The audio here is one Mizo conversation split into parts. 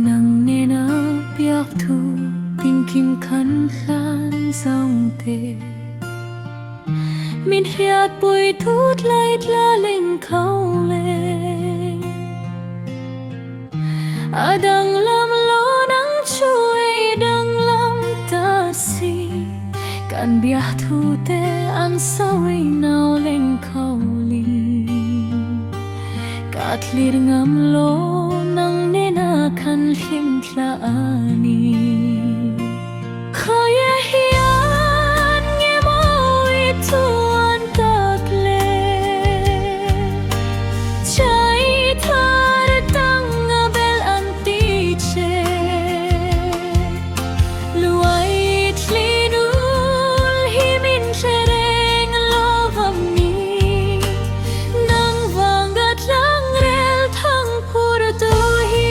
Nang nena biak thu tinkim kan hlan zawng te. Min hriatpui tut lai tla leng kho le. A danglam lo nang chu ei danglam ta si. Kan biahthu te an sawi nau leng kho li. Ka thlir ngam lo nang nena kan hlim thla a ni. Khawiah hian nge mawi thu an tak le? Chai thar tang a bel an ti che. Luai thli nul hi min hre reng lo vam ni. Nang vang a tlang rel thang phur tu hi.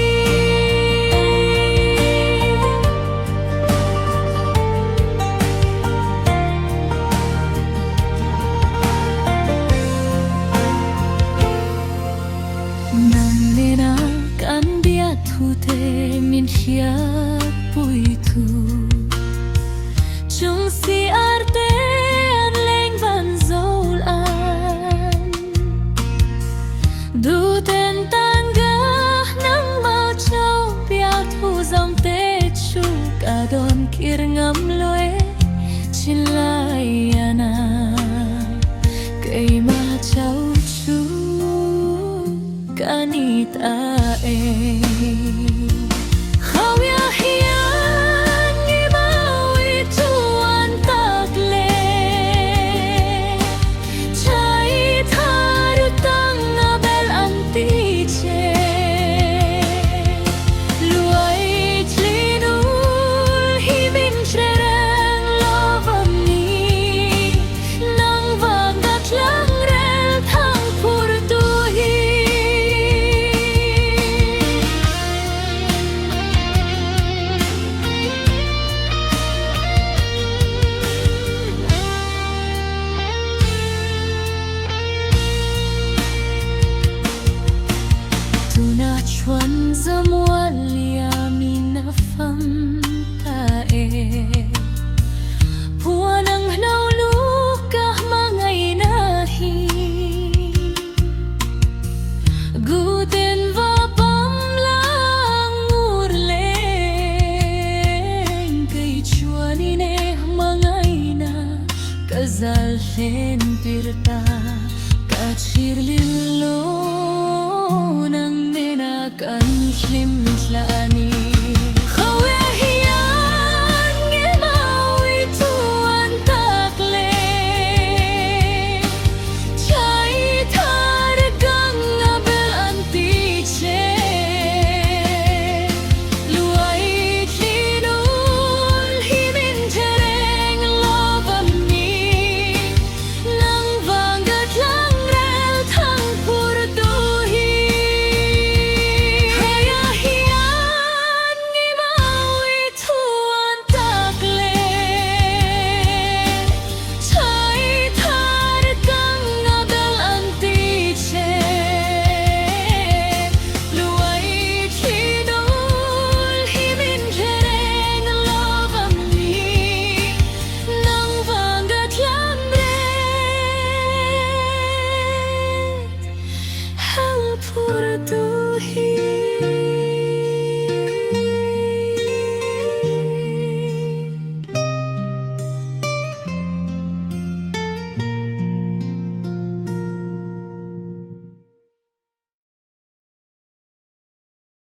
Nang nena kan biathu te min hriatpui thu. Chung si arte an leng van zol an. Duten tan ga nang mau chau biathu dòng te chu ka don kir ngam lue chinlai ana. Keimah chau chu ka ni ta e. Khawiah hian nge mawi thu an tak le? Chai thar tang a bel an ti che. Luai thli nul hi min hre reng lo vam ni. Nang vang a tlang rel thang phur tu hi. Tuna chuan zamual liamin a fam ta e. Puan ang hlo lu ka hmangaihna hi. Guten va pam lang ngur leng kei chuan in e hmangaihna ka zal hlen tir ta. Ka chhir lil lo nang nena kan hlim thla.